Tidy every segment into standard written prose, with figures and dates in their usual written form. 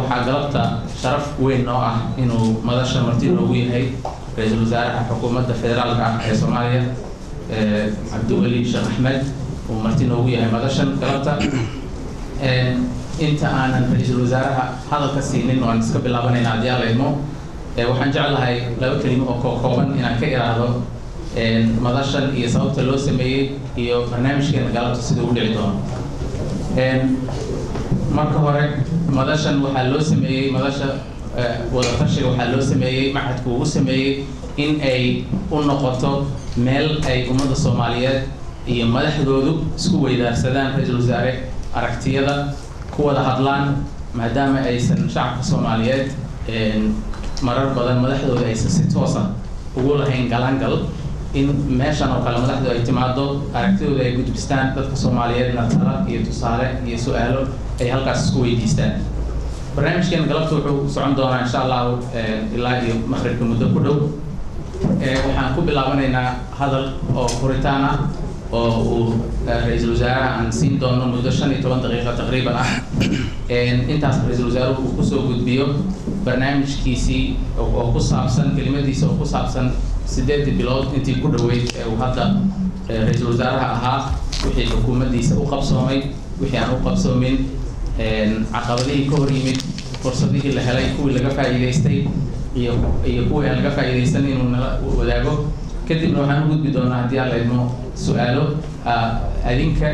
Waxaa galabta sharaf weyn noo ah inuu madasha marti noogu yahay ra-iisul wasaaraha xukuumadda federaalka ah ee Soomaaliya, Cabdiweli Sheekh Axmed, uu marti noogu yahay madashan galabta. Inta aanan ra-iisul wasaaraha hadalka siinin, waan iska bilaabanayna haddii Alla idmo. Waxaan jeclahay laba kelimo oo kookooban inaan ka iraahdo madashan iyo sababta loo sameeyey iyo barnaamijkeena galabta siduu u dhici doono. Marka hore, madashan waxaa loo sameeyey, madasha wadatashiga waxaa loo sameeyey, machadku uu u sameeyey in ay u noqoto meel ay ummadda Soomaaliyeed iyo madaxdoodu isku weydaarsadaan, ra-iisul wasaare, aragtiyada ku wada hadlaan, maadaama aysan shacabka Soomaaliyeed marar badan madaxdooda aysan si toosa ugu lahayn galaangal, in meeshan oo kale madaxdu ay timaado, aragtidooda ay gudbistaan, dadka Soomaaliyeedna tala iyo tusaale iyo su-aalo ay halkaas isku weydiistaan. Barnaamijkeena galabta wuxuu socon doonaa, insha Allahu, ilaa iyo maqribka muddo ku dhow. Waxaan ku bilaabanaynaa hadal oo furitaan ah oo uu ra-iisul wasaaraha aan siin doono muddo 15 daqiiqa taqriiban ah. Intaas ra-iisul wasaaruhu uu kusoo gudbiyo barnaamijkiisii oo ku saabsan kelimadiisa oo ku saabsan 8dii bilood intii ku dhoweyd ee uu hadda ra-iisul wasaaraha ahaa, wixii xukuumaddiisa u qabsoomay, wixii aan u qabsoomin, caqabadihii ka hor yimid, fursadihii la helay, kuwii laga faa'iidaystay iyo kuwii aan laga faa'iidaysan inuu nala wadaago. Kadibna waxaan u gudbi doonaa, haddii Alla idmo, su-aalo adinka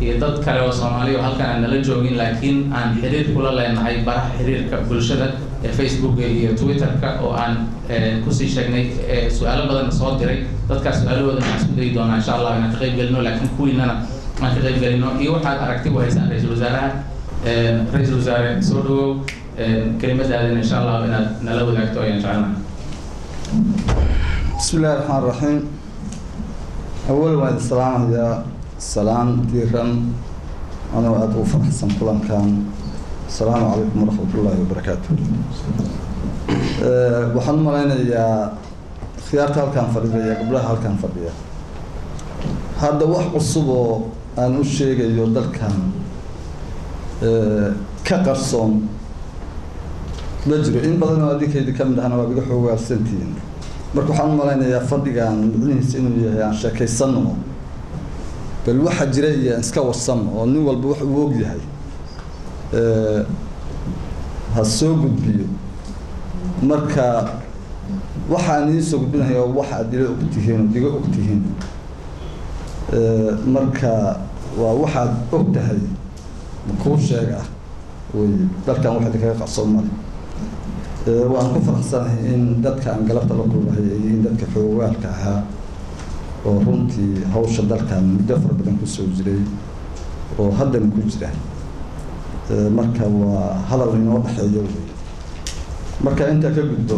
iyo dad kale oo Soomaaliya oo halkan aan nala joogin laakiin aan xiriir kula leenahay baraha xiriirka bulshada ee Facebooka iyo Twitterka oo aan kusii sheegnay, su-aalo badanna soo diray. Dadkaas su-aalahooda waxaan isku dayi doonaa, insha Allah, inaan ka qayb gelino, laakiin kuwiinana aan ka qayb gelino iyo waxaad aragti u haysaan ra-iisul wasaaraha. Ra-iisul wasaare, soo dhawow. Kelimadaadina, insha Allah, inaad nala wadaagto ayaan jecelnahay. بسم الله الرحمن الرحيم. أول waan salaamayaa, salaan diiran, anoo aada u faraxsan kulankan. Asalaamu calaykum waraxmat ullaahi wabarakaatu. Waxaan u malaynayaa khiyaarta halkaan fadhidaya, gabdhaha halkaan fadhiya, hadda wax cusub oo aan u sheegayo dalkan ka qarsoon ma jiro. In badan oo adinkaydi ka mid ahna waad iga xoogaalsantihiin. Marka waxaan u malaynayaa fadhigan micnihiisa inuu yahay aan sheekaysano, bal waxa jira iyo aan iska warsano, oo nin walba wax uu og yahay ha soo gudbiyo. Marka waxaan idiin soo gudbinaya oo wax aad ila og tihiin oo iga og tihiin. Marka waa waxaad og tahay kuu sheeg ah wey. Dalkan wax idinkaga qarsoon male. Waan ku faraxsanahay in dadka aan galabta la kulmahay ay yihiin dadka xoogaalka ahaa oo runtii hawsha dalkan muddo fara badan kusoo jiray oo haddana ku jira. Marka waa hadal inoo dhexeeyo wey. Marka intaa ka gudbo,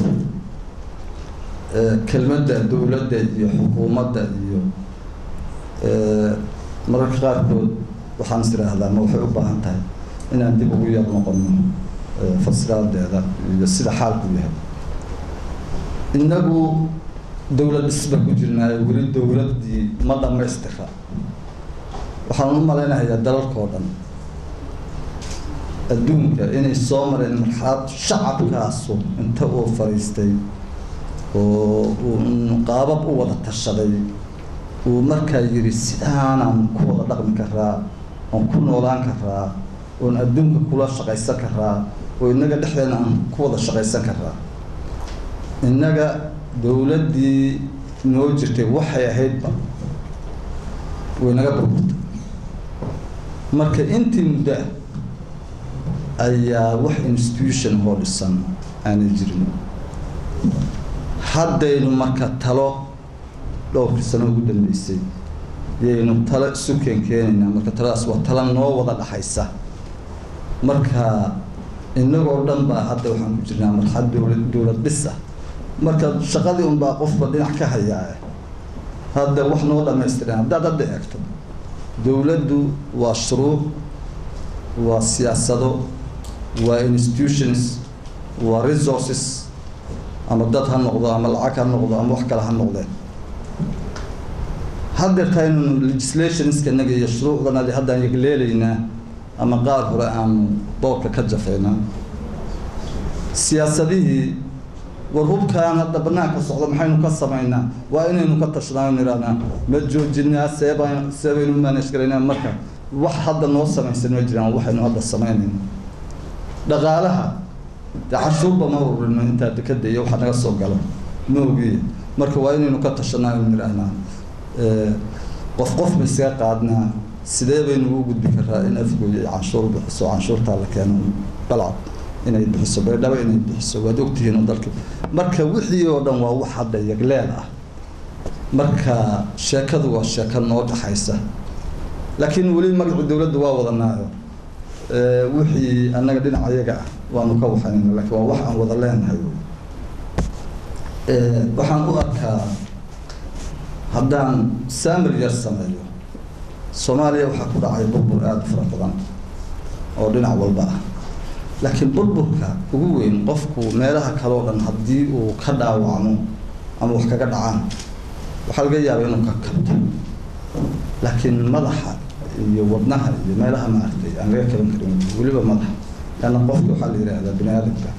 kelmadda dowladda iyo xukuumadda iyo mararka qaarkood waxaan is idhaahdaa, ma waxay u baahan tahay inaan dib ugu yar noqono fasiraadeeda iyo sida xaalku yahay? Innagu dowlad dhis baan ku jirnaayo, weli dowladdii ma dhammaystira. Waxaan u malaynayaa dalalkoo dhan adduunka inay soo mareen marxalad shacabkaasu inta uu fadhiistay oo uu qaabab u wada tashaday, uu markaa yidhi sidaanaan ku wada dhaqmi karaa oon ku noolaan karaa oon adduunka kula shaqaysan karaa oo innaga dhexdeena aan ku wada shaqaysan karaa. Innaga dowladdii noo jirtay waxay ahaydba way naga burburtay. Marka intii muddo ah ayaa wax institution oo dhisan aanay jirin. Haddaynu marka talo dhowrkii sano ugu dambeysay yaynu talo isu keenkeenaynaa. Marka taladaas waa talo noo wada dhaxaysa. Marka innagoo dhan baa hadda waxaan ku jirnaa marxalad dowlad dhis ah. Marka shaqadii unbaa qofba dhinac ka hayaa. Hadda wax noo dhamaystiran haddaad hadda eegto, dowladdu waa shuruuc, waa siyaasado, waa institutions, waa resources, ama dad ha noqdo ama lacag ha noqdo ama wax kale ha noqdeen. Haddeertaa inaynu legislationska inaga iyo shuruucdan haddaan yagleelaynaa ama qaar hore aanu boorka ka jafaynaa. Siyaasadihii war hubkaan hadda banaanka socda maxaynu ka samaynaa? Waa inaynu ka tashnaa, nirahnaa ma joojinaa, seebaynu manage garaynaa? Marka wax hadda noo samaysan ma jiraan waxaynu hadda samaynayno. Dhaqaalaha dee canshuurba ma ururino, intaa dekada iyo waxa naga soo galo ma ogiye. Marka waa inaynu ka tashanaa, aynu nidhaahnaa qof qof ma iskaga qaadnaa, sidee baynu ugu gudbi karaa in Afgooy ay canshuur bixiso, canshuurtaa la keeno Balcad inay bixiso, Baydhabo inay bixiso, waad ogtihiin oo dalka. Marka wixii oo dhan waa wax hadda yagleel ah. Marka sheekadu waa sheeko noo dhaxaysa, laakiin weli magacii dowladda waa wadanaayo, wixii annaga dhinaca iyaga ah waanu ka waxaynayna, lakiin waa wax aan wada leenahay. Waxaan u arkaa haddaan summary yar sameeyo, Soomaaliya waxaa ku dhacay burbur aada u fara badan oo dhinac walba ah, laakiin burburka ugu weyn, qofku meelaha kale oo dhan haddii uu ka dhaawacmo ama wax kaga dhacaan waxaa laga yaaba inuu ka kabto, laakiin madaxa iyo wadnaha iyo meelaha maaragtay aan laga kaban karin, weliba madaxa, leanna qofka waxaa la yidhaahdaa bini aadamka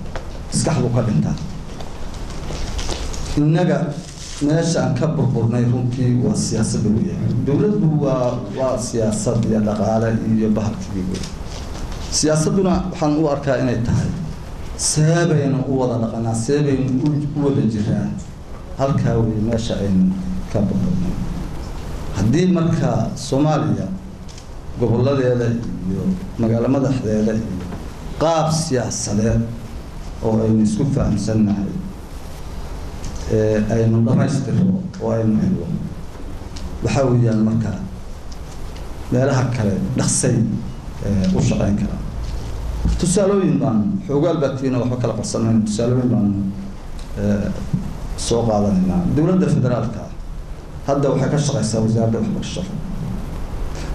maskaxdu ka dhintaa. Innaga meesha aan ka burburnay runtii waa siyaasadda weya. Dowladdu waa siyaasad iyo dhaqaale iyo bahalkii wey. Siyaasadduna waxaan u arkaa inay tahay seebaynu u wada dhaqanaa, seebaynu u wada jiraa. Halkaa wey meesha aynu ka burburnay. Haddii marka Soomaaliya goboladeeda iyo magaalo madaxdeeda iyo qaab siyaasadeed oo aynu isku fahamsannahay aynu dhamaystiro oo aynu helno, waxaa weeyaan marka meelaha kale dhaqsay u shaqeyn karaa. Tusaalooyin baan xoogaal baatiina waxba kala qarsanayno, tusaalooyin baanu soo qaadanaynaa. Dowladda federaalka hadda waxay ka shaqeysaa wasaaradda waxbarashada.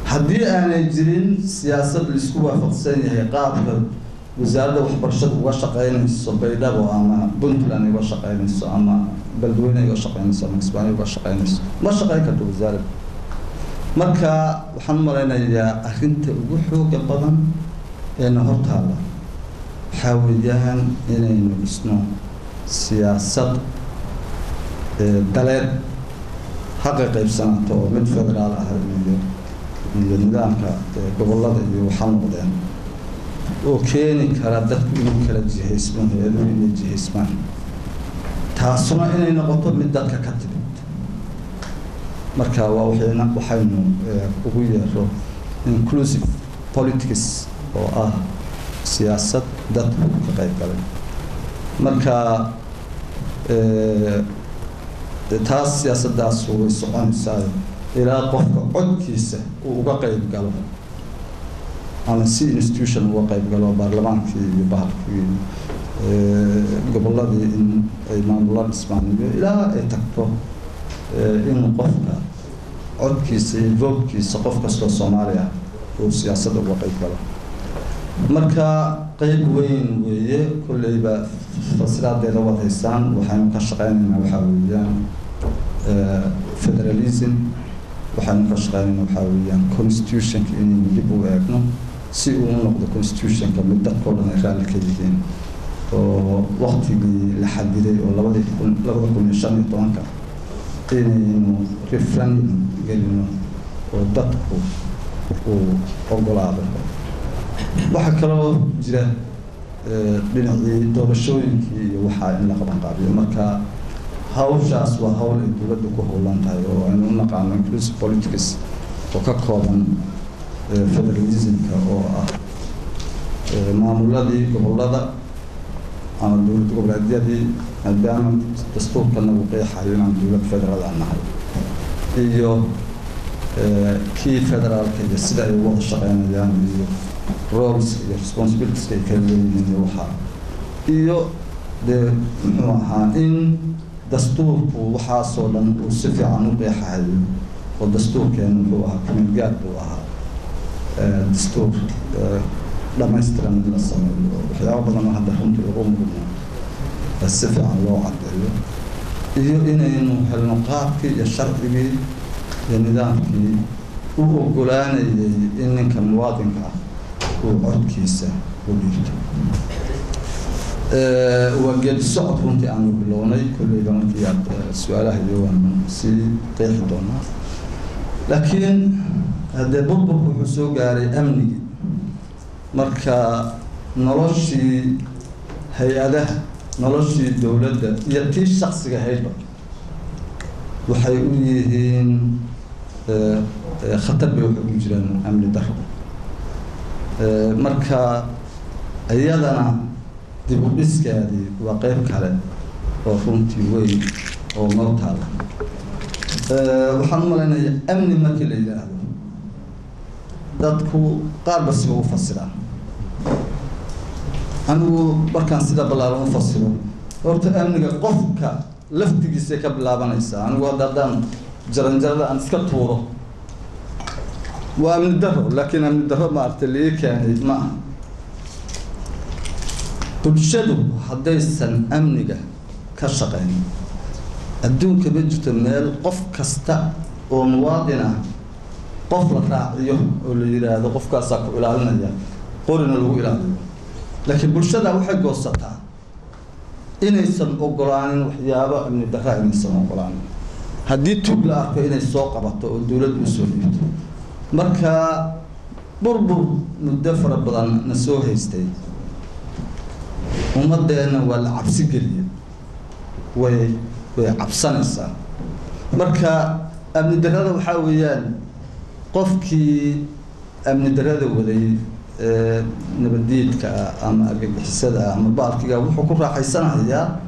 Haddii aanay jirin siyaasad laisku waafaqsan yahay qaabka wasaaradda waxbarashada uga shaqeynayso Baydhabo ama Puntland uga shaqeynayso ama Beledweyne uga shaqeynayso ama Kismaayo uga shaqeynayso, ma shaqeyn karto wasaaradda. Marka waxaan u malaynayaa arrinta ugu xooga badan eena hortaalla waxaa weeyaan inaynu dhisno siyaasad daleed haqa qaybsanaato oo mid federaal ah iyo nidaamka gobollada iyo waxaa noqdeen oo keeni kara dadku inuu kala jihaysmo, hay-aduhu inay jihaysmaan, taasuna inay noqoto mid dadka ka timid. Marka waa waxayna waxaynu ugu yeero inclusive politics oo ah siyaasad dadku ka qayb galay. Marka taas siyaasaddaas way soconaysaa ilaa qofka codkiisa uu uga qayb galo ama si institution uga qayb galo, baarlamaankii iyo bahalkii gobolladii in ay maamulla dhismaan iyo ilaa ay tagto in qofka codkiisa iyo vote-kiisa qof kastoo Soomaaliya uu siyaasadda uga qayb galo. Marka qeyb weyn weeye, kolleyba fasilaadeeda waad haysaan. Waxaynu ka shaqeynaynaa waxaa weeyaan federalism, waxaynu ka shaqeynaynaa waxaa weeyaan constitutionka inaynu dib u eegno si uu u noqdo constitutionka mid dadkao dhan ay raalli ka yihiin oo waktigii la xadiday oo 2015-ka inaynu referendum gelino oo dadku uu ogolaado. Waxaa kaloo jira dhinacii doorashooyinkii iyo waxaa in la qaban qaabiyo. Marka hawshaas waa hawl ay dowladda ku howlan tahay oo aynu u naqaano inclusive politics oo ka kooban federalismka oo ah maamuladii gobolada ama dowlad goboleedyadii, maadaama dastuurkana uu qeexayo inaan dowlad federaal aan nahay, iyo kii federaalka iyo sida ay wada shaqeynayaan iyo roles iyo responsibilities ay kala leeyihiin iyo waxaa iyo dee muxuu ahaa in dastuurku waxaasoo dhan uu si fiican u qeexayo oo dastuurkeenu muxuu ahaa kumeel buu ahaa, dastuur dhamaystiran in la sameeyo, waxyaabo badan oo hadda runtii lagu murmo si fiican loo caddeeyo, iyo inaynu helno qaabkii iyo sharcigii iyo nidaamkii u ogolaanayay in ninka muwaadinka ah uu codkiisa u dhiibto. Waa geedi socod runtii aanu bilownay. Kolleyba markii aad su-aalaha iyo waanu sii qeexi doonaa, laakiin haddee burburku wuxuu soo gaaray amnigii. Marka noloshii hay-adaha, noloshii dowladda iyo tii shaksiga haydba waxay u yihiin khatar bay waxay ugu jiraan amni daro. Marka iyadana dib u dhiskeedii waa qeyb kale oo runtii weyn oo noo taala. Waxaan u malaynayaa amni markii la yidhaahdo dadku qaarba siba u fasiraan. Anigu markaan sida ballaaran u fasiro, horta amniga qofka laftigiisay ka bilaabanaysaa. Anigu hadda haddaan jaranjarada aan iska tuuro waa amni daro, laakiin amni daro maaragtay la ii keenay ma aha. Bulshadu haddaysan amniga ka shaqayn, adduunka ma jirto meel qof kasta oo muwaadin ah qof la raaciyo oo la yidhaahdo qofkaasaa ku ilaalinaya, qorina lagu ilaaliyo. Laakiin bulshada waxay goosataa inaysan ogolaanin waxyaabo amni darra, inaysan ogolaanin haddii tug la arko inay soo qabato oo dowladdu usoo dhiibto. Marka burbur muddo fara badan na soo haystay, ummadeenna waa la cabsi geliyay, way cabsanaysaa. Marka amni darrada waxaa weeyaan qofkii amni darrada waday ee nabaddiidka ah ama argagixisada ah ama baalkiga wuxuu ku raaxaysanayaa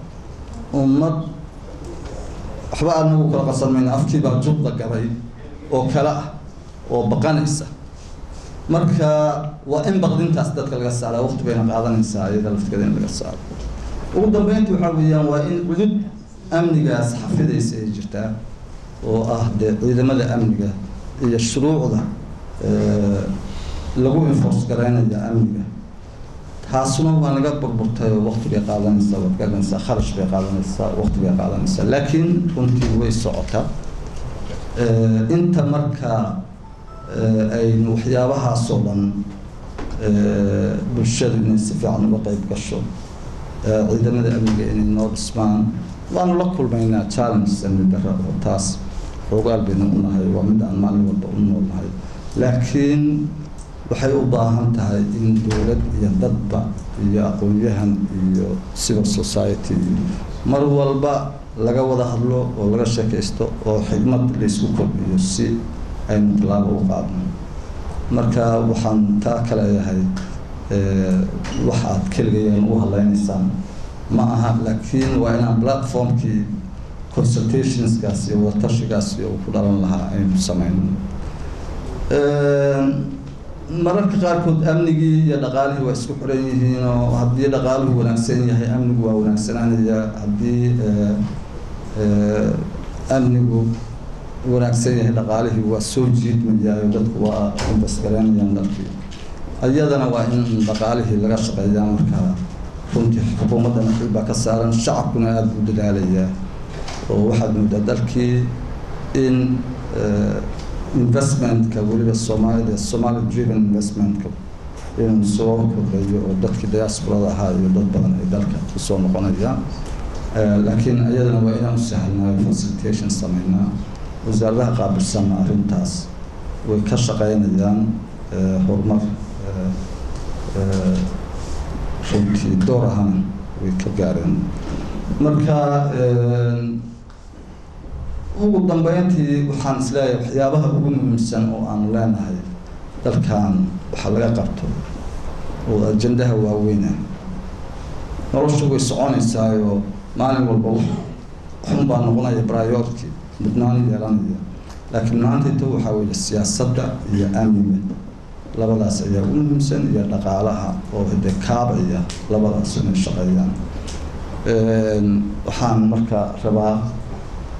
ummad waxba anagu kala qarsan mayno, afkiibaa juqda gabay oo kale ah oo baqanaysa. Marka waa in baqdintaas dadka laga saaraa, waqti bayna qaadanaysaa iyada laftigeeda in laga saaro. Ugu dambeynta waxaa weeyaan waa in cudud amnigaas xafidaysa ay jirtaa oo ah dee ciidamada amniga iyo shuruucda lagu enforce garaynaya amniga. Taasuna waa naga burburtay oo waqti bay qaadanaysaa, waad garanaysaa, kharash bay qaadanaysaa, waqti bay qaadanaysaa, laakiin runtii way socotaa. Inta marka aynu waxyaabahaasoo dhan bulshadu inay si fiican uga qeyb gasho, ciidamada amniga inay noo dhismaan, waanu la kulmaynaa challenges amni darra oo taas xoogaal baynu u nahay, waa mid aan maalin walba u noolnahay. Laakiin waxay u baahan tahay in dowlad iyo dadba iyo aqoon-yahan iyo civil society mar walba laga wada hadlo oo laga sheekaysto oo xigmad laysku kordhiyo si aynu tallaabo u qaadno. Marka waxaan taa ka leeyahay wax aad keligayaan u hadlaynaysaan ma aha, laakiin waa inaan platformkii consultationskaas iyo wadatashigaas iyo uu ku dhalan lahaa aynu samayno. Mararka qaarkood amnigii iyo dhaqaalihii waa isku xiran yihiin, oo haddii dhaqaaluhu wanaagsan yahay amnigu waa wanaagsanaanaya, haddii amnigu wanaagsan yahay dhaqaalihii waa soo jiidmayaayo, dadku waa invest garaynayaan dalkii. Iyadana waa in dhaqaalihii laga shaqeeyaa. Marka runtii xukuumaddana xil baa ka saaran, shacabkuna aada buu dadaalayaa oo waxaad moodaa dalkii in investmentka weliba Soomaalida, Somali driven investmentka inuu soo kordhayo oo dadkii diasporada ahaa iyo dad badan ay dalka kusoo noqonayaan. Laakiin iyadana waa inaan u sahlnaayo, facilitation sameynaa. Wasaaradaha qaabilsanna arrintaas way ka shaqeynayaan, horumar runtii door ahana way ka gaareen. Marka ugu dambeyntii waxaan isleeyahay waxyaabaha ugu muhiimsan oo aanu leenahay dalkan waxa laga qabto oo ajandaha waaweyna. Noloshu way soconaysaayo, maalin walba wax xun baa noqonaya priority mudnaan yeelanaya, laakiin maanta inta waxaa weeye siyaasadda iyo amniga, labadaas ayaa ugu muhiimsan, iyo dhaqaalaha oo hade kaabaya labadaas inay shaqeeyaan. Waxaan marka rabaa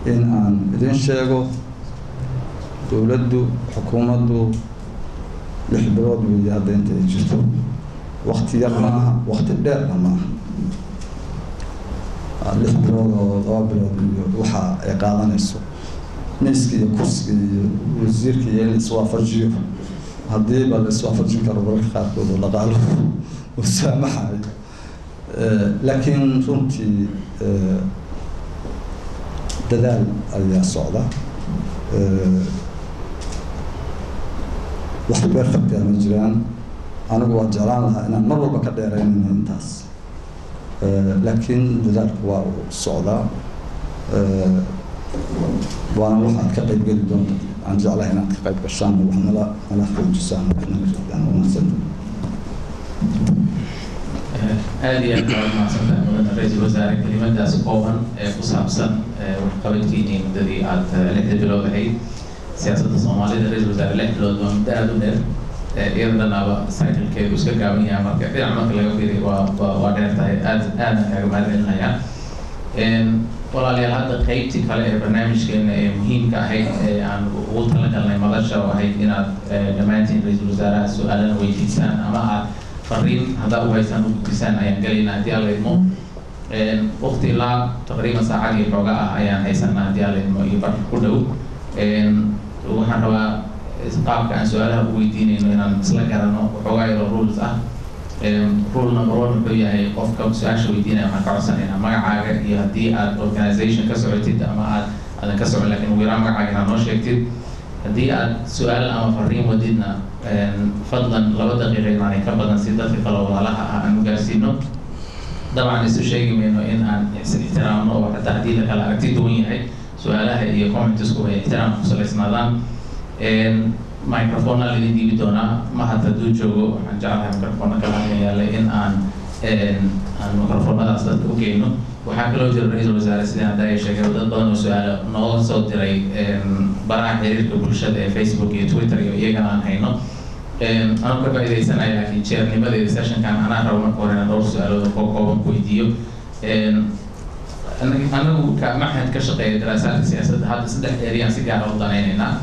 in aan idin sheego dowladdu, xukuumaddu 6 bilood weeye hadda inta ay jirto, wakti yar ma aha, wakti dheerna ma aha. 6 bilood oo 2 bilood iyo waxa ay qaadanayso miiska iyo kursiga iyo wasiirka iyo in la iswaafajiyo, haddiiba la iswaafajin karo mararka qaarkood oo dhaqaaluhu uu saamaxayo. Laakiin runtii dadaal ayaa socda. Wax perfect ah ma jiraan. Anigu waan jeclaan lahaa inaan mar walba ka dheeraynayno intaas, laakiin dadaalku waa uu socdaa, waana waxaad ka qayb geli doonta. Aan jeclahay inaad ka qayb gashaan oo wax nala xoojisaan, wax nala ridaan. Wanaagsan. Aad iyo aad baad umahadsantahay, mudane ra-iisul wasaare, kelimadaas kooban ee ku saabsan waxqabadkiinii muddadii aad 6da bilood ahayd. Siyaasadda Soomaalida, ra-iisul wasaare, 6 bilood waa muddo aada u dheer, iyada dhanaaba cyclekeedu iska gaaban yahay. Marka dhinac marka laga fiiriyo waa dheer tahay. Aad aadan kaaga mahad celinayaa. Walaalayaal, hadda qeybtii kale ee barnaamijkeena ee muhiimka ahayd ee aan ugu talagalnay madasha oo ahayd inaad dhammaantiin ra-iisul wasaaraha su-aalana weydiisaan ama aad fariin haddaa u haysaan u gudbisaan ayaan galaynaa, haddii Alla idmo. Waqti ilaa taqriiban saacad iyo xooga ah ayaan haysanaa, haddii Alla idmo, iyo bar ku dhow. Waxaan rabaa qaabka aan su-aalaha u weydiinayno inaan isla garano, waxoogaa yaroo rules ah. Rule number one wuxuu yahay, qofka su-aasha weydiinaya waxaan ka codsanaynaa magacaaga iyo haddii aad organization ka socotid ama aadan ka socon, lakin ugu yaraan magacaaga inaad noo sheegtid. Haddii aad su-aal ama fariin wadidna, fadlan 2 daqiiqa inaanay ka badan, si dadka kale oo walaalaha ah aan u gaarsiino. Dabcan isu sheegi mayno in aan is ixtiraamno, oo xataa haddii la kala aragti duwan yahay, su-aalaha iyo commentsku ay ixtiraam ku salaysnaadaan. Microphone laidin dhiibi doonaa. Mahad hadduu joogo, waxaan jeclahay microphone kale halkan yaalla in aan microphonadaas dadka u geyno. Waxaa kaloo jira, ra-iisul wasaare, sidii hadda ay sheegay, dad badan oo su-aalo nooga soo diray baraha xiriirka bulshada ee Facebook iyo Twitter iyo iyagana aan hayno. Anoo ka faa'iidaysanaya laakiin chairnimadeeda sessionkan, anaa rabo marka hore inaan dhowr su-aalood oo kooban ku weydiiyo. Anagu ka maxad ka shaqeeya daraasaadka siyaasadda, hadda saddex area si gaara u danaynaynaa.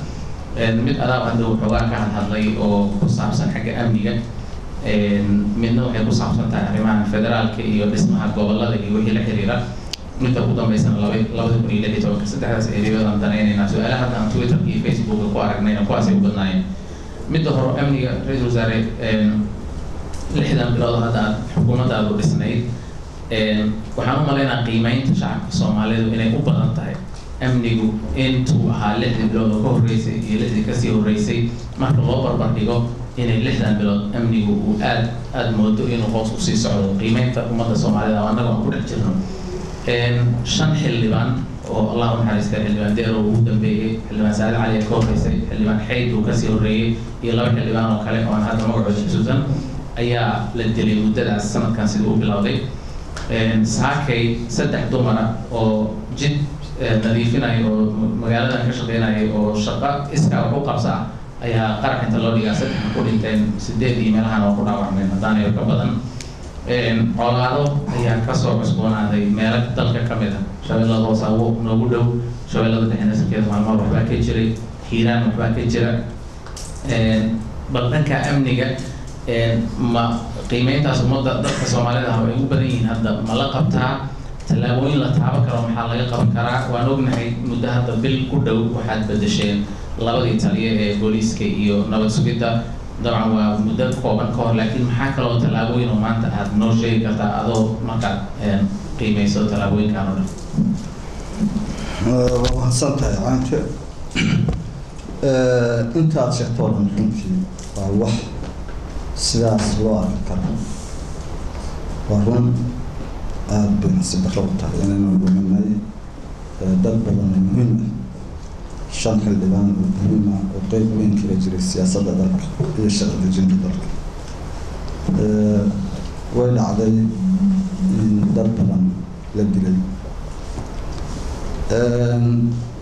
Mid adaab hadda waxoogaa ka hadhadlay oo ku saabsan xagga amniga, midna waxay ku saabsan tahay arrimahan federaalka iyo dhismaha gobolada iyo wixii la xiriira, midda ugu dambeysana 2016-ka. Saddexdaas areadan danaynaynaa. Su-aalaha hadda aan Twitterka iyo Facebooka ku aragnayna kuwaasay u badnaayeen. Midda hore, amniga, ra-iisul wasaare, 6dan bilood hadda aad xukuumaddaadu dhisnayd, waxaan u malaynaa qiimeynta shacabka Soomaalidu inay u badan tahay amnigu intuu ahaa 6dii bilood oo ka horreysay iyo 6dii kasii horreysay marka loo barbar dhigo, inay 6dan bilood amnigu uu aada moodo inuu hoos usii socdo, qiimeynta ummadda Soomaalida oo annaga aan ku dhex jirno. Shan xildhibaan oo, Allah u naxariistay, xildhibaan Deero ugu dambeeyey, xildhibaan Saad Cali ee ka horreysay, xildhibaan Xayd uu kasii horreeyey, iyo laba xildhibaan oo kale oo aan hadda magacooda xusuusan ayaa la dilay muddadaas sanadkan sidii u bilowday. Saakay saddex dumara oo jid nadiifinaya oo magaaladan ka shaqeynaya oo shaqo iskaa wax u qabsa ah ayaa qarax inta loo dhigaa saddexna ku dhinteen, sideed iyo meelahan oo ku dhaawacmeen haddaanay ka badan. Colaado ayaa kasoo cusboonaaday meelo dalka ka mid ah. Shabeellada Hoose awo noogu dhow, Shabeellada Dhexe nasabkeeda maalmaha waxbaa ka jiray, Hiiraan waxbaa ka jira. Bal dhanka amniga, ma qiimeyntaas ummadda dadka Soomaalida ah ay u badan yihiin hadda ma la qabtaa? Tallaabooyin la taaban karo maxaa laga qaban karaa? Waan ognahay muddo hadda bil ku dhow waxaad bedesheen labadii taliye ee booliiska iyo nabad sugidda. Dabcan waa muddo kooban ka hor, laakiin maxaa kaloo tallaabooyin oo maanta aad noo sheegi kartaa adoo markaad qiimeyso tallaabooyinkan oo dhan? Waa mahadsan tahay, Caante. Inta aad sheegto oo dhan runtii waa wax sidaas loo arki karo. Waa run, aada bay nasiib darro u tahay inaynu dhuminay dad badan oo muhiim ah, shan xildhibaan oo muhiim ah oo qeyb weyn kaga jiray siyaasadda dalka iyo sharci dejinta dalka. Way dhacday in dad badan la dilay.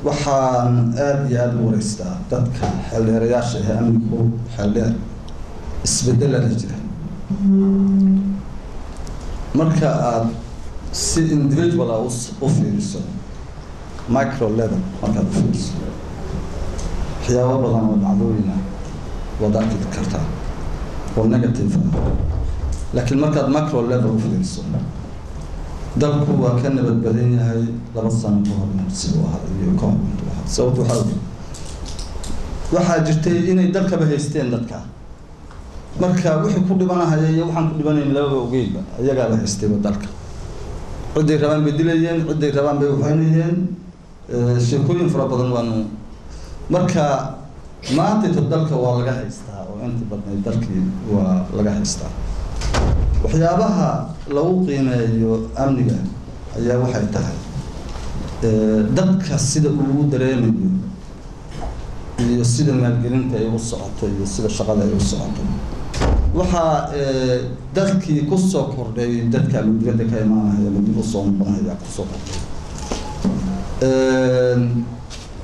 Waxaan aada iyo aada u wareystaa dadka xeeldheerayaasha ee amnigu xeeldheer isbedelada jira. Marka aada si individual ah u fiiriso, micro level markaad u fiiriso, waxyaabo badan oo dhacdooyin ah waad arki kartaa oo negative ah, laakiin markaad macro level u fiiriso, dalku waa ka nabad badan yahay 2 sano ka hor siduu ahaa iyo ka hor intuu ahaa. Sababta waxaa wey, waxaa jirtay inay dalkaba haysteen dadka. Marka wixii ku dhimanahaya iyo waxaan ku dhimanayn lababa ogeynba, iyagaaba haystayba dalka. Cidday rabaan bay dilayeen, cidday rabaan bay waxaynayeen, sheekooyin fara badan waanu. Marka maantayto dalka waa laga haystaa oo inta badnayd dalkii waa laga haystaa. Waxyaabaha lagu qiimeeyo amniga ayaa waxay tahay dadka sida uu dareemayo iyo sida maalgelinta ay u socoto iyo sida shaqada ay u socoto. Waxaa dadkii kusoo kordhay, dadka ama dibadda ka imaanaya ama dib usoo noqonaya kusoo kordhay.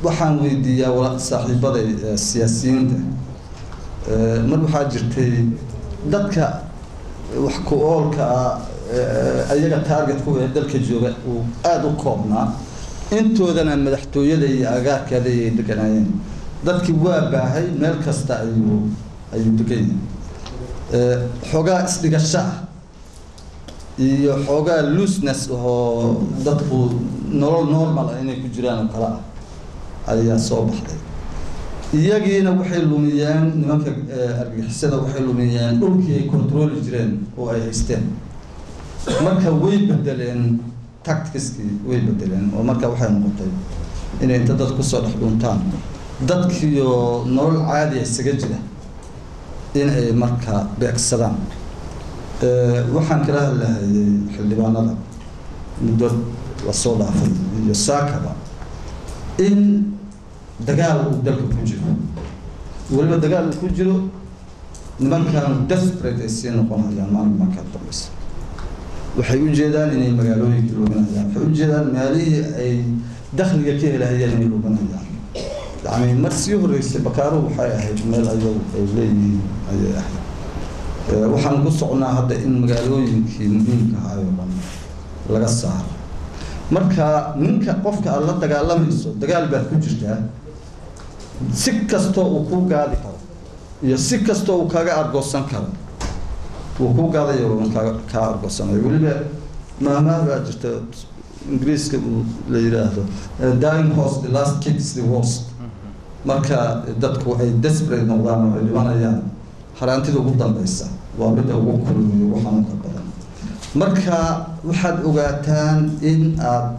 Waxaan weydiiyaa saaxiibaday siyaasiyiinta, mar waxaa jirtay dadka wax ku oolka ah ayaga target-ku ee dalka jooga uu aada u koobnaa, intoodana madaxtooyada iyo agaarkeeda ayay deganaayeen. Dadkii waa baahay, meel kasta ayuu degan yahay. Xoogaa isdhigasho ah iyo xoogaa looseness oo dadku nolol normal ah inay ku jiraan oo kale ah ayaa soo baxday. Iyagiina waxay lumiyeen, nimanka argagixisada waxay lumiyeen dhulkii ay control-i jireen oo ay haysteen. Marka way bedeleen tactics-kii, way bedeleen oo marka waxay noqotay inay inta dad kusoo dhex dhuntaan dadkiioo nolol caadiya isaga jira in ay marka beegsadaan. Waxaan kala hadlahayay xildhibaanada muddo lasoo dhaafay iyo saakaba in dagaal uu dalka ku jiro, weliba dagaal uu ku jiro, nimankan desperate ay sii noqonayaan maalin markaa dambeysa. Waxay u jeedaan inay magaalooyinkii luminayaan, waxay u jeedaan meelihii ay dakhliga ka helahayeen inay luminayaan. Yani mar sii horreysay Bakaaruhu waxay ahayd meel ayagu ay leeyihiin ayay ahayd. Waxaan ku socnaa hadda in magaalooyinkii muhiimka ahaa oo dhan laga saaro. Marka ninka qofka aada la dagaalamayso, dagaal baad ku jirtaa, si kastoo uu kuu gaadi karo iyo si kastoo uu kaaga argoosan karo, wuu kuu gaadayo, kaa kaa argoosanayo. Weliba maahmaah baa jirta Ingiriiska uu la yidhaahdo, "Dying horse, the last kick is the worst." Marka dadku ay desperate noqdaan oo ay dhimanayaan, haraantida ugu dambeysa waa midda ugu kulmiyo, ugu xanuunka badan. Marka waxaad ogaataan in aad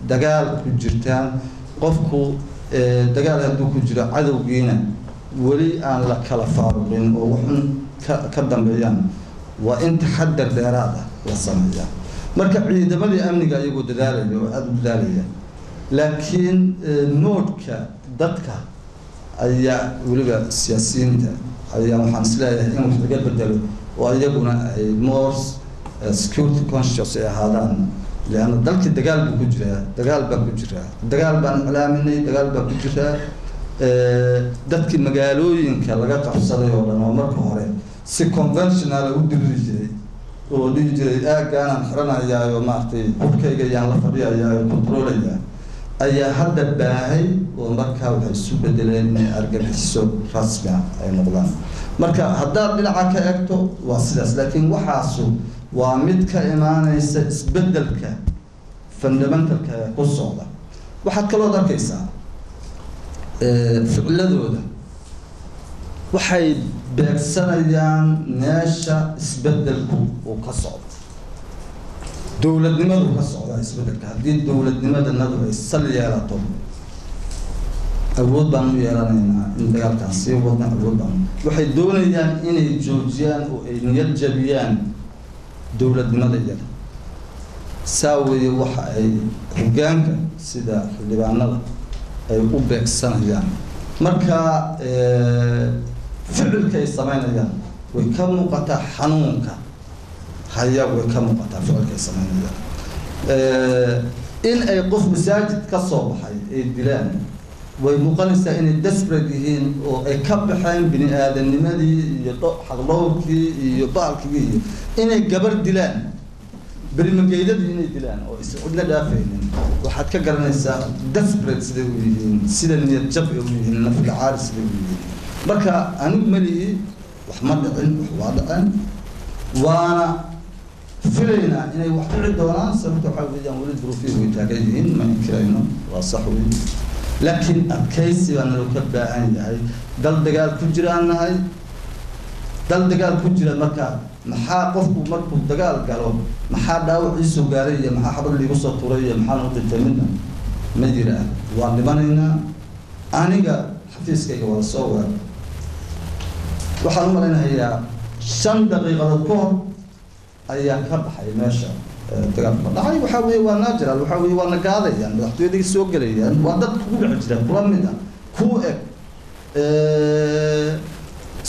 dagaal ku jirtaan. Qofku dagaal hadduu ku jiro, cadowgiina weli aan la kala faaruqin oo waxun ka dambeeyaan, waa in taxadar dheeraad ah la sameeyaa. Marka ciidamadii amniga iyagoo dadaalaya oo aada u dadaalaya, laakiin mood-ka dadka ayaa, weliba siyaasiyiinta ayaa, waxaan isleeyahay in wax laga bedelo oo iyaguna ay more security conscious ay ahaadaan, leanna dalkii dagaal buu ku jiraa, dagaal baan ku jiraa, dagaal baan iclaaminay, dagaal baan ku jiraa. Dadkii magaalooyinka laga qabsaday oo dhan oo marka hore si conventional u diriri jiray oo dhihi jiray aaggaanaan xiranayaayo, maaragtay, hubkayga yaan la fadhiyayaayo, control-ayaa, ayaa hadda baahay oo markaa waxay isu bedeleen inay argagixiso rasmi ah ay noqdaan. Marka haddaad dhinaca ka eegto waa sidaas, laakiin waxaasu waa mid ka imaanaysa isbedelka fundamental-ka ee ku socda. Waxaad kalood arkaysaa ficiladooda waxay beegsanayaan meesha isbedelku uu ka socdo, dowladnimadu ka socdaa isbedelka. Haddii dowladnimadanadu ay sal yeelato, awood baan u yeelanaynaa in dagaalkaan sii wadna. Awood baan waxay doonayaan inay joojiyaan oo ay niyad jabiyaan dowladnimada iyada. Saa weeye waxa ay hoggaanka sida xildhibaanada ay u beegsanayaan. Marka ficilka ay sameynayaan way ka muuqataa, xanuunka haya way ka muuqataa ficilka ay sameynayaan. In ay qof masaajid ka soo baxay ay dilaan way muuqanaysaa inay desperate yihiin oo ay ka baxeen bini aadamnimadii iyo xaqdhowrkii iyo baalkigii, iyo inay gabar dilaan, berimageydadii inay dilaan oo is cidna dhaafaynin. Waxaad ka garanaysaa desperate siday u yihiin, sida niyad jab ay u yihiin, naflacaari siday u yihiin. Marka anigu malihi wax ma dhicin, wax waa dhicin, waana filaynaa inay wax dhici doonaan. Sababta waxaa weeyaan weli duruufihii way taagan yihiin, ma inkirayno, waa sax wey, laakiin adkaysi baa naloo ka baahan yahay. Dal dagaal ku jiraan nahay. Dal dagaal ku jira marka maxaa qofku markuu dagaal galo maxaa dhaawac iisoo gaaray iyo maxaa xabad liigu soo turay iyo maxaan u dhintay midna ma jiraa. Waan dhimanaynaa. Aniga xafiiskayga waa soo weerar. Waxaan u malaynayaa 5 daqiiqadood ka hor ayaa ka baxay meesha dagaalku ka dhacay. Waxaa weeye waa natural, waxaa weeye waa nagaadayaan, madaxtooyaday soo gelayaan, waa dad kugu dhex jira, kula mid ah, kuu eg.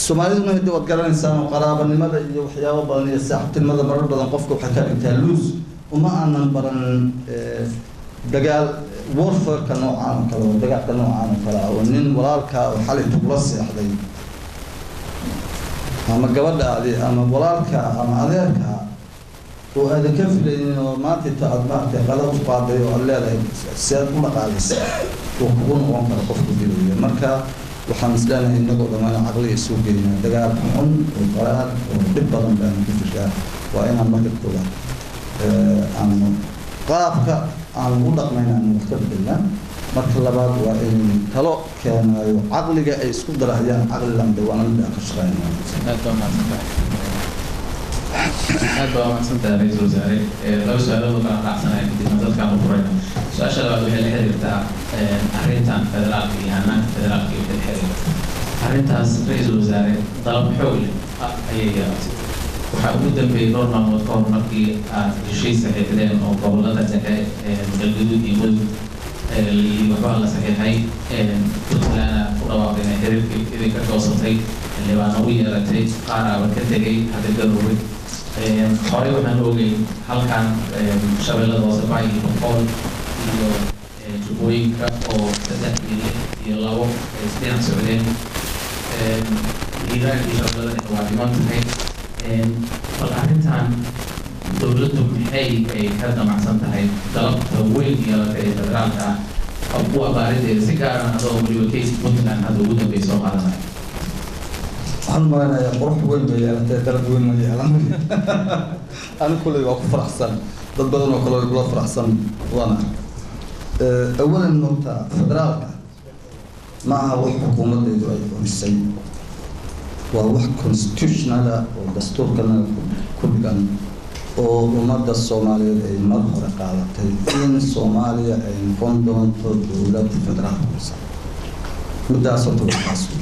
Soomaaliduna hade waad garanaysaan oo qaraabanimada iyo waxyaabo badan iyo saaxiibtinimada marar badan qofka waxay ka dhigtaa loose. Uma aanan baran dagaal warfareka noocaan oo kale oo dagaalka noocaan oo kale ah oo nin walaalkaa oo xalay kula seexday ama gabadhaadi ama walaalka ama adeerka oo aadan ka filaynin oo maanta inta aad maaragtay qalad u qaaday oo aad leedahay si aad u dhaqaalaysa uu kugu noqon karo qofku dilaya. Marka waxaan isleenahay innagoo dhammaan caqliga soo geynaa dagaal xun oo qaraar oo dhib badan baanu ku jirtaa. Waa inaan marka koowaad aanu qaabka aan ugu dhaqmayna aanu wax ka bedelnaa. Marka labaad waa in talo keenaayo caqliga ay isku darahayaan caqli lambe waana mid aan ka shaqeynaa. Aad baa mahadsantahay, aad baa mahadsantahay ra-iisul wasaare. Laba su-aalood oo kala raacsanaya kadibna dadkaan u furayna. Su-aasha labaad waxay la xiriirtaa arrintan federaalka iyo hanaanka federaalka iyo wixii la xiriira arrintaas. Ra-iisul wasaare, dalab xoog leh ayay yeelatay. Waxaa ugu dambeeyey dhowr maalmood ka hor markii aad heshiis saxiixdeen oo gobolada dhexe, Galgaduud iyo Mudug, waxbaa la saxiixay. Puntland ku dhawaaqday inay xiriirkii idinka goosatay, xildhibaano u yeelatay, qaaraaba ka tegay hadda Garowe. Horey waxaan ogeyn halkan Shabeellada Hoose, Bay iyo Boqol iyo Jubbooyinka oo 3 iyo 6 iyo 2 ay isdhinac socdeen. Hiiraan iyo Shabeellada Dhexe waa dhiman tahay. Bal arrintan dowladdu maxay ay ka damacsan tahay dalabta weyn yeelatay ee federaalka ah u abaarideeda, si gaaran adoo weliba case Puntland hadda ugu dambeey soo qaadanaya? Waxaan u malaynayaa qurux weyn bay yeelatay, dalab weyn ma yeelan. Ani kulley waa ku faraxsan, dad badan oo kale way kula faraxsan waana arkay. Awalan horta federaalka ma aha wax xukuumaddeedu ay cunisay, waa wax constitutional ah oo dastuurkana ku dhigan oo ummadda Soomaaliyeed ay mar hore qaadatay in Soomaaliya ay noqon doonto dowlad federaal ku dhisan. Middaas horta waa taas wey.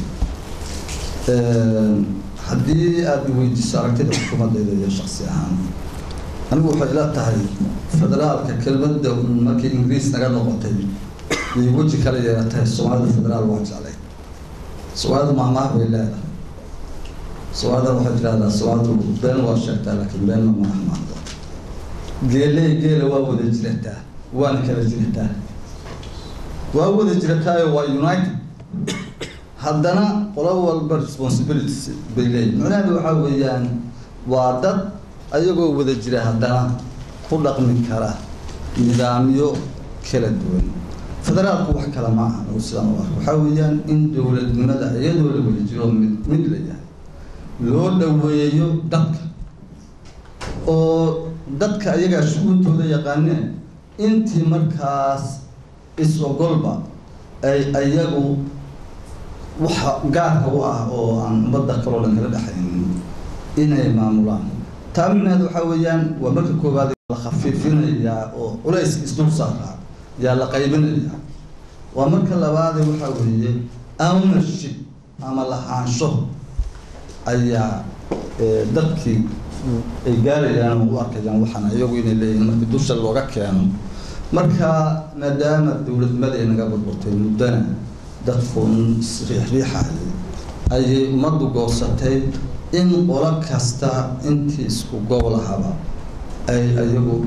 Haddii aada weydiiso aragtida xukuumaddeeda iyo shaksi ahaan, anigu waxay ila tahay federaalka kelmadda markii Ingiriis naga noqotay iyo weji kala yeelatay. Soomaalida federaal waa jeclay. Soomaalida mahmaah bay leedahay. Soomaalida waxay tidhahdaa, Soomaalidu been waa sheegtaa laakiin beenna ma ahmaahdo. Geeley geela waa wada jirataa waana kala jirataa. Waa wada jirataayo waa united, haddana qolo walba responsibilities bay leeyihin. Macnaheedu waxaa weeyaan waa dad ayagoo wada jira haddana ku dhaqmi kara nidaamyo kala duwan. Federaalku wax kale ma aha oo sidaan u arko waxaa weeyaan in dowladnimada iyadoo la wada jiro mid mid la yahay loo dhoweeyo dadka oo dadka ayagaa shuguuntooda yaqaaneen intii markaas is-ogolba ay ayagu waxa gaarka u ah oo aan ummadda kaloo dhan kala dhexaynin inay maamulaan. Taa micnaheedu waxaa weeyaan waa marka koowaad la khafiifinayaa oo culays isdul saaraa yaa la qaybinayaa. Waa marka labaade waxaa weeye ownership ama lahaansho ayaa dadkii ay gaarayaan oo u arkayaan waxaan iyagu inay leeyihiin markii dusha looga keeno. Marka maadaama dowladnimadii naga burburtay, muddana dadku isriixriixayay, ayay ummaddu goosatay in qolo kasta intii isku gobol ahaba ay ayagu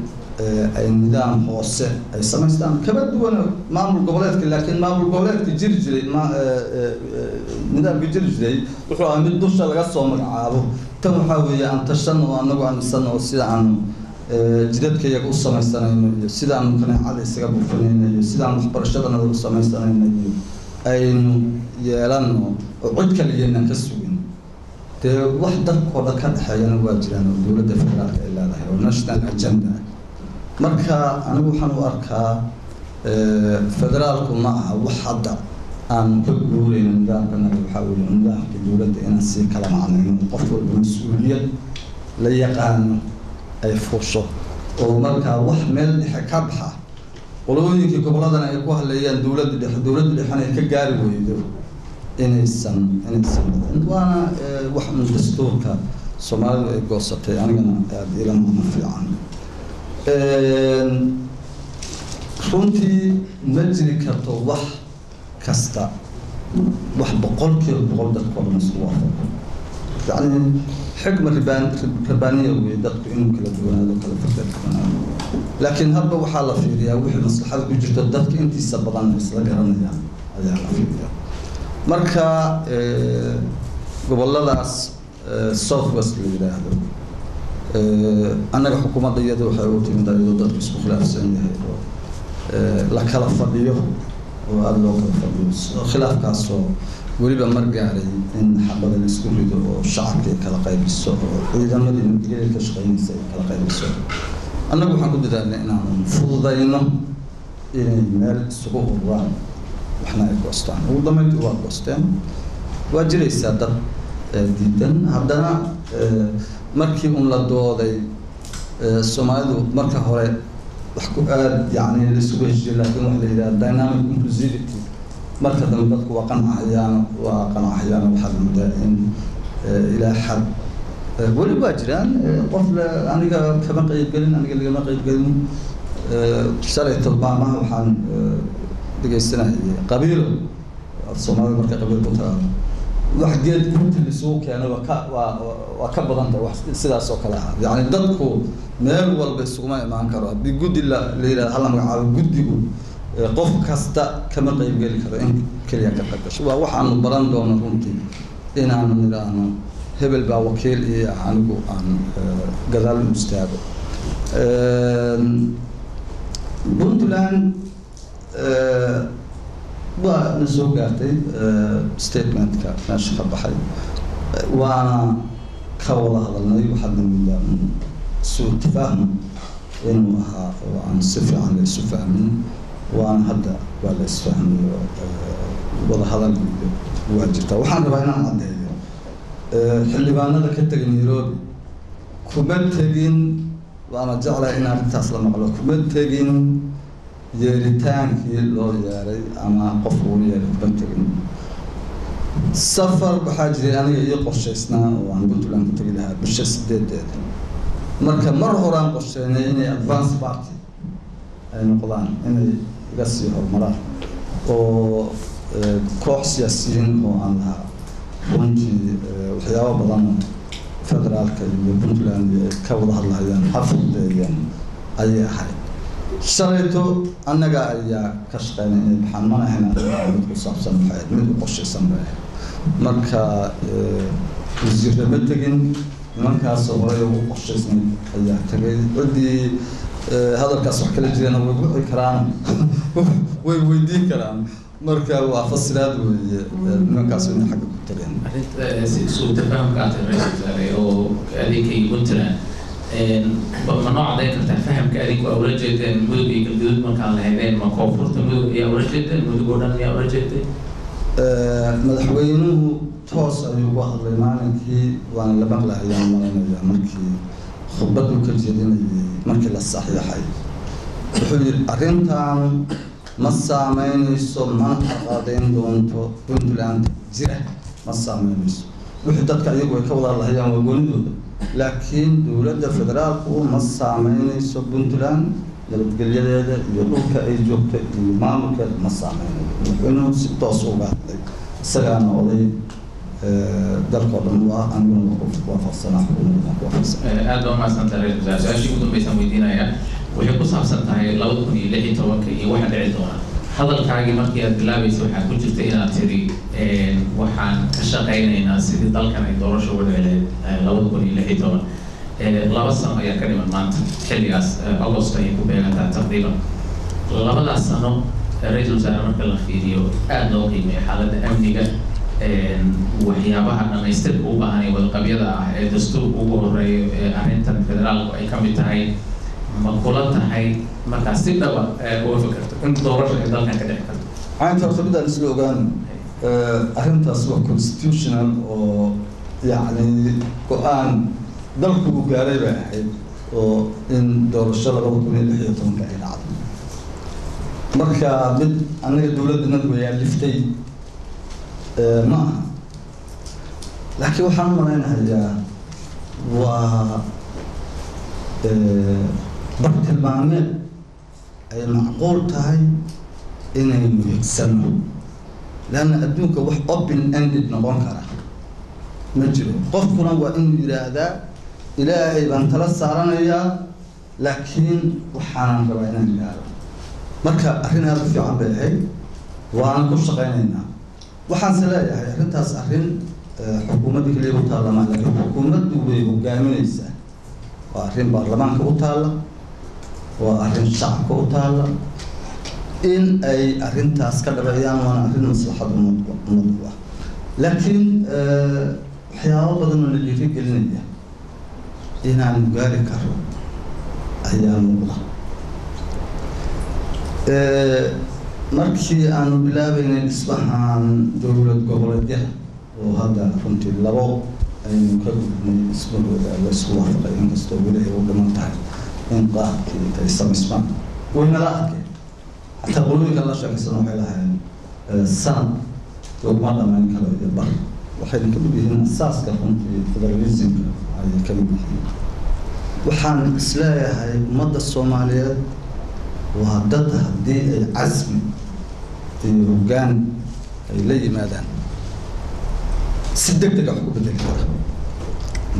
ay nidaam hoose ay samaystaan kaba duwan maamul goboleedka. Laakiin maamul goboleedka jiri jiray ma nidaamka jiri jiray wuxuu ahaa mid dusha laga soo magacaabo. Tan waxaa weeye aan tashan oo anagu aan dhisan oo sida aanu jidadka iyaga u samaysanayno iyo sidaanu kaneecada isaga buufinayno iyo sidaanu waxbarashadanada u samaysanayno iyo aynu yeelano oo cid kaliyaynaan ka sugin. Dee wax dadkoo dhan ka dhexeeyana waa jiraan oo dowladda federaalka ay leedahay oo national agenda ah. Marka anigu waxaan u arkaa federaalku ma aha wax hadda Aan ka guurayno nidaamkanaga waxaa weeye nidaamka dowladda inaan sii kala macnayno, qof walba mas-uuliyad la yaqaano ay fuusho, oo markaa wax meel dhexe ka baxa qolooyinkii gobolladana ay ku hadleeyaan dowladda dhexe, dowladda dhexena ay ka gaari weydo, inaysan dhicin. Waana wax un dastuurka Soomaalidu ay goosatay, anigana aada ila macno fiican. Runtii ma jiri karto wax kasta wax 100% dadka oo dhan isku waafaqo. Yacni xikma rabbaaniya wey dadku inuu kala duwanaado, kala fikir duwanaado, laakiin hadba waxaa la fiiriyaa wixii maslaxada ku jirto dadka intiisa badan isla garanayaan ayaa la fiiriyaa. Marka goboladaas South West la yidhaahdo, annaga xukuumadda iyada waxay u timid iyadoo dadku isku khilaafsan yahay oo la kala fadhiyo oo aada loo kala fadhiyo, khilaafkaasoo weliba mar gaaray in xabada la isku rido oo shacabka ay kala qaybiso oo ciidamadii nabadgelyada ka shaqeynaysa ay kala qaybiso. Annagu waxaan ku dadaalnay inaanu fududayno inay meel isugu ururaan, waxna ay goostaan. Ugu dambeyntii waa goosteen. Waa jiraysaa dad diidan. Haddana markii un la dooday, Soomaalidu marka hore wax ku aad yacni laisugu heshiiyo, laakiin waxa la yidhaha dynamic inclusivity, marka dambe dadku waa qancahayaan, waa qancahayaan. Waxaad moodaa in ilaa xad weli waa jiraan qof le aniga kama qaybgelin, aniga lagama qaybgelin. Shalay tilmaamaha waxaan dhegeysanayay qabiilo. Soomaalida marka qabiil ku tiraado, wax geed gunti lisugu keeno waa ka waa ka badan tahay wax sidaas oo kale ah. Yacni dadku meel walba isuguma imaan karo. Haddii guddi la yidhahdo hala magacaabo guddigu, qof kasta kama qaybgeli karo, in keliya ka qayb gasho. Waa waxaanu baran doono runtii inaanu nidhaahno hebel baa wakiil iyo anigu aan gadaal u istaago. Puntland waa na soo gaartay statementka meesha ka baxay, waana ka wada hadalnay. Waxaadna moodaa suu tafaahum inuu ahaa oo aan si fiican la isu fahmin, waana hadda waa la isfahmay oo wada hadal iyo waa jirtaa. Waxaan rabaa inaan caddeeyo, xildhibaanada ka tegay Nairobi kuma tegin, waana jeclahay in arrintaas la maqlo, kuma tegin yeeritaankii loo yeeray ama qofku uu yeeray kuma tegin. Safar waxaa jiray aniga ii qorshaysnaa oo aan Puntland ku tegi lahaa bisha 8-deeda. Marka mar horaan qorsheynay inay advance party ay noqdaan, inay iga sii horumaraan, oo koox siyaasiyiin oo aan lahaa runtii waxyaabo badan oo federaalka iyo Puntland ay ka wada hadlahayaan ha fududeeyeen ayay ahayd. Shalayto annaga ayaa ka shaqeynay inay baxaan, mana ahayn mid ku saabsan, waxay ahayd mid u qorshaysan bay ahayd. Marka wasiirra ma tegin, nimankaasoo horey ugu qorshaysnay ayaa tegay. Ciddii hadalkaas wax kala jirana way wici karaan, way weydiin karaan. Marka waa fasiraad weeye nimankaas inay xagga ku tageen. Arrinta suu tafaahumka aad tahay, ra-iisul wasaare, oo adinka iyo Puntland, ma noo caddayn kartaa fahamka adinku aa ula jeedeen Mudug iyo Galgaduud markaan lahaydeen? Ma koonfurta Mudug ayaa ula jeedeen, Mudug oo dhan ayaa ula jeeday? Madaxweynuhu toos ayuu uga hadlay maalinkii, waana la maqlahayaan malaynayaa markii khudbaduu ka jeedinayay markii la saxiixay. Wuxuu yidhi arrintan ma saameynayso mana carqaladeyn doonto Puntland jira, ma saameynayso. Wixii dadka iyagu ay ka wada hadlahayaan waa goonidooda, laakiin dowladda federaalku ma saameynayso Puntland, nabadgelyadeeda iyo dhulka ay joogto iyo maamulkeeda ma saameynayo. Madaxweynuhu si toos uga hadlay, isagaana oday dalka oo dhan waa, aniguna waa ku waafaqsanaa, xukuumadda ku waafaqsan. Aad baa umahadsantahay, ra-iisul wasaare. Su-aashii ugu dambeysaan weydiinaya waxay ku saabsan tahay 2016-ka iyo waxa dhici doona. Hadalkaagii markii aad bilaabaysa waxaa ku jirta inaad tiri waxaan ka shaqaynaynaa sidii dalkan ay doorasho uga dhici lahayd 2016. 2 sano ayaa ka dhiman maanta xilligaas, August ayay ku beegantaa taqriiban. Labadaas sano, ra-iisul wasaare, marka la fiiriyo aada loo qiimeeyo xaaladda amniga, waxyaabaha dhamaystirka u baahan ee wadaqabyada ah ee dastuurka ugu horeeyo ee arrintan federaalku ay ka mid tahay, ma kula tahay markaa si dhaba uga fikirto in doorasho ay dalkan ka dhici karto? Caynta horta midaan isla ogaano. Arrintaas waa constitutional oo yacni go-aan dalku uu gaaray bay ahayd, oo in doorasho 2016-ka ay dhacdo. Marka mid annaga dowladda nadwayaa liftay ma aha, laakiin waxaan u malaynahayaa waa bartilmaameed ay macquul tahay inaynu higsano, leanna adduunka wax open ended noqon kara ma jiro. Qofkuna waa inuu yidhaahdaa Ilaahay baan tala saaranayaa, laakiin waxaanan rabaa inaan gaaro. Marka arrin aada u fiican bay ahayd, waana ku shaqaynaynaa. Waxaanse leeyahay arrintaas arrin xukuumadda keliya u taalla maa, laakiin xukuumaddu way hogaaminaysaa. Waa arrin baarlamaanka u taalla, waa arrin shacabka u taalla in ay arrintaas ka dhabeeyaan, waana arrin maslaxad ummad u ah. Laakiin waxyaabo badan oo na dhiiri gelinaya inaanu gaari karo ayaa muuqda. Markii aanu bilaabeynay dhismahan dowlad goboleedyada, oo hadda runtii labo aynu ka gudbnay dhismahooda la isku waafaqay, inkastoo weli ay u dhiman tahay in qaabkii ay samaysmaan, waynala arkeen. Xataa qolooyinka la sheekaysana waxay lahayn sanad laguma dhamayn karo iyo bar. Waxayna ka mid yihiin asaaska runtii federalismka ayay ka mid yihiin. Waxaan isleeyahay ummadda Soomaaliyeed waa dad haddii ay casmi iyo hoggaan ay la yimaadaan si deg deg wax ku bedeli kara.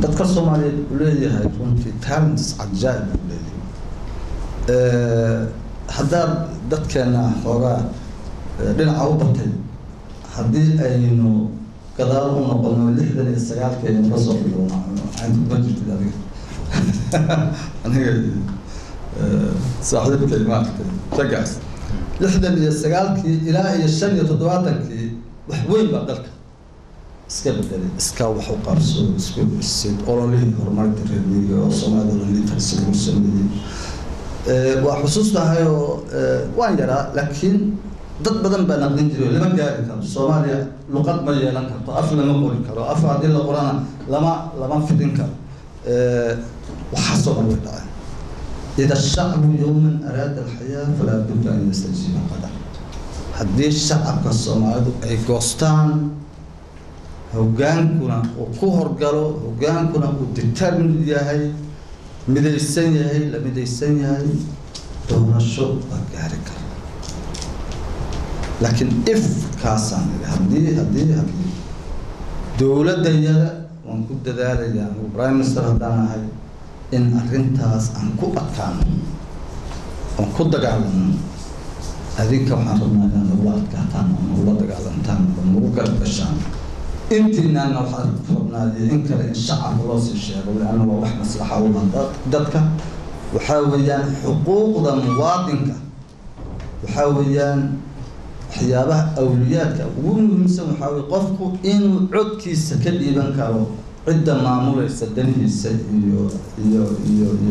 Dadka Soomaaliyeed uu leeyahay runtii talents cajaa'ib uu leeyahay. Haddaad dadkeena xoogaa dhinaca u batay, haddii aynu gadaal u noqono 69-kii aynu kasoo bilowna, caynta kuma jirtid adiga, aniga saaxiibkay maaragtay raggaas, 69-kii ilaa iyo 75-kii wax weyn baa dalka iska bedelay. Iskaa wax u qabso, isku dhisid, ololihii horumarinta reer miyiga oo Soomaalida dhan literacy lagu sameeyey. Waa xusuustahay oo waan yaraa, laakiin dad badan baa naqdin jiray: lama gaari karo, Soomaaliya luqad ma yeelan karto, af lama qori karo, af haddii la qorana lama fidin karo. Waxaasoo dhan way dhaceen. إذا الشعب يوما أراد الحياة فلا بد أن يستجيب القدر. Haddii shacabka Soomaalidu ay goostaan, hogaankuna uu ku horgalo, hogaankuna uu determined yahay, midaysan yahay, la midaysan yahay, doorasho waa gaari kara. Laakiin if kaasaan idhi, haddii dowladdayada waan ku dadaalayaa anigu prime minister haddaan ahay in arrintaas aan ku adkaano oon ku dagaalano. Adinka waxaan rabnaa inaad nagula adkaataan oo nagula dagaalantaan oo nagu garab gashaan. Intiinaana waxaan rabnaa iyo in kale in shacabka loo sii sheego, leanna waa wax maslaxa u ah dadka. Waxaa weeyaan xuquuqda muwaadinka, waxaa weeyaan waxyaabaha awliyaadka ugu muhiimsan waxaa weye qofku inuu codkiisa ka dhiiban karo cidda maamulaysa danihiisa iyo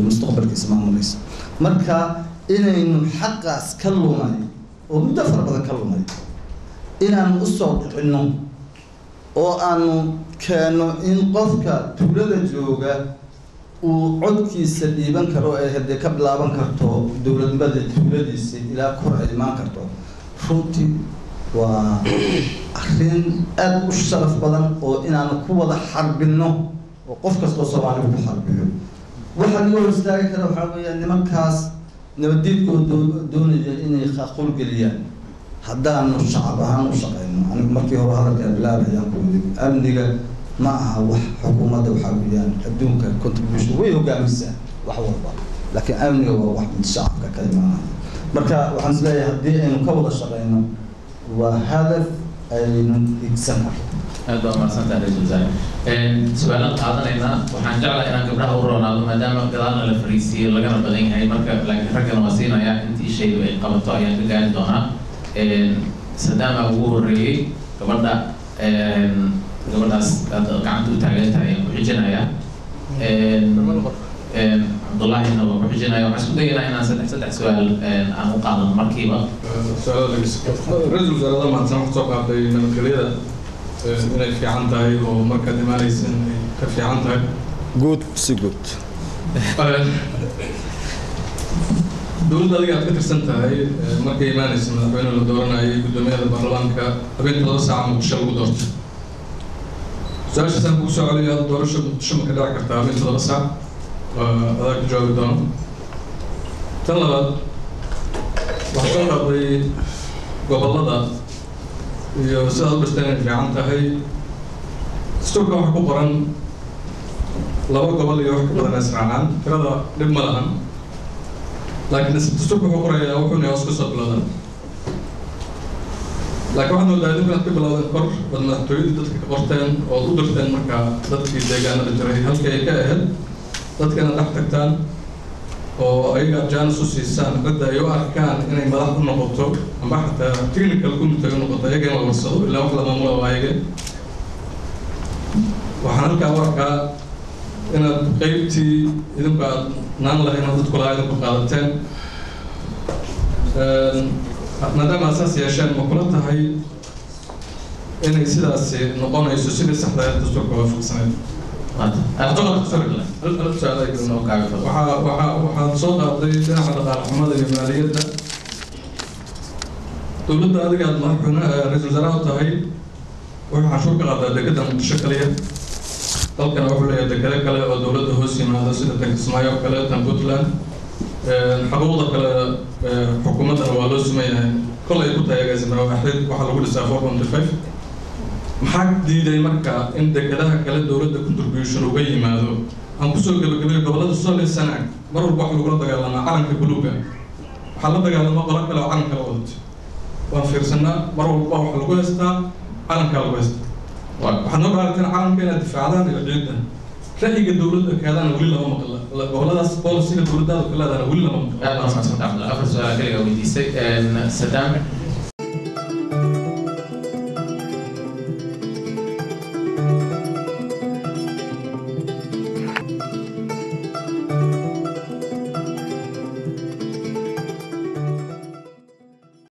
mustaqbalkiisa maamulaysa. Marka inaynu xaqaas ka lumay oo muddo fara badan ka lumay inaanu usoo dhicinno oo aanu keenno in qofka tuulada jooga uu codkiisa dhiiban karo, ay haddee ka bilaaban karto dowladnimada tuuladiisa ilaa kor ay imaan karto, runtii waa arrin aada u sharaf badan oo inaanu ku wada xarbinno oo qof kastoo Soomaaliga ku xarbiyo. Waxaa laga hor istaagi kara waxaa weeyaan nimankaas nabaddiidkoo doonaya inay khaaquul geliyaan. Haddaanu shacab ahaan u shaqeyno, anigu markii hore hadalka bilaabayaan ku yidhi amniga ma aha wax xukuumadda, waxaa weeyaan adduunka contribution way hogaamisaa wax walba, laakiin amniga waa wax mid shacabka ka imaanaya. Marka waxaan is leeyahay haddii aynu ka wada shaqeyno waa hadaf aynu higsan karno. Aad baa mahadsantahay, ra-iisul wasaare. Su-aalaan qaadanaynaa. Waxaan jeclahay inaan gabdhaha u roonaado maadaama gadaalna la fariisiiyey lagana badan yahay marka, laakiin raggana waa siinayaa intii shaydu ay qabato ayaan ka gaari doonaa. Sadaama ugu horreeyey, gabadha gabadhaas aad gacanta u taagan tahay ayaan ku xijinayaa. Cabdullaahina waa ku xijinaya. Waxaan isku dayaynaa inaan saddex saddex su-aal aan u qaadano markiiba. Ra-iisul wasaarada mahadsan. Waxaad soo qaaday nabadgelyada inay fiican tahay oo markaad imaanaysa inay ka fiican tahay. Guud, si guud. Dowladda adiga aad ka tirsan tahay, markay imaanaysa madaxweyne la dooranayay, guddoomiyada baarlamaanka habeenkii 2 saaca Muqdisho lagu doortay. Su-aashaasaan kugu soo celiyo: hadda doorasho Muqdisho ma ka dhici kartaa habeen 7 saac? Adaa ka jawaabi doono. Tan labaad, waxaa soo qaaday gobollada iyo sidaad u dhisteen inay fiican tahay. Dastuurka waxaa ku qoran laba gobol iyo wax ka badan israacaan, tirada dhib ma lahan, laakiin dastuurka wuxuu qorayaa wuxuuna hoos ka soo bilowdan. Laakiin waxaad moodaa idinku inaad ka bilowdeen kor, ood madaxtooyadii dadka ka qorteen ood u dirteen markaa dadkii deegaanada jiray, halkii ay ka ahayd dadka inaad dhex tagtaan oo ayaga jaanis u siisaan cidda ay u arkaan inay madax u noqoto amba xataa technical committee ay u noqoto, ayaga in la warsado, ilaa wax la maamula waa ayaga. Waxaan halkaa u arkaa inaad qeybtii idinku aad naan lahayn oo dadku lahaa idinku qaadateen. Maadaama aad saas yeesheen, ma kula tahay inay sidaasi noqonayso sidii saxda ee dastuurka waafaqsaneyd? Waxaad soo qaaday dhinaca dhaqaale xumada iyo maaliyadda. Dowladda adiga aad madaxweyne, ra-iisul wasaaraha u tahay, wuxuu canshuur ka qaadaa dekeda Muqdisho kaliya. Dalkana wuxuu leeyahay dekado kale oo dowladda hoos yimaado, sida tan Kismaayo oo kale, tan Puntland. Xuquuqda kale xukuumaddana waa loo siman yahay. Kol ay ku tahay agaasima waaxid waxaa lagu dhisaa 4.5. Maxaa diiday marka in dekadaha kale dowladda contribution uga yimaado? Aan kusoo gabagabeeyo: gobollada Sool iyo Sanaag mar walba waxa lagula dagaalamaa calanka buluuga. Waxaa la dagaalamaa qolo kale oo calan kala wadato. Waan fiirsanaa, mar walba waxa lagu haystaa calankaa lagu haystaa. Waxaad noo dhaarteen calanka inaad difaacdaan iyo ciidda. Ra'yiga dowladda kaadana weli lama maqla goboladaas, policyga dowladdaada ka leedahana weli lama maqla. Aad baa mahadsantahay, Cabdulla. Afar su-aal kaliga weydiisay. Sadaam.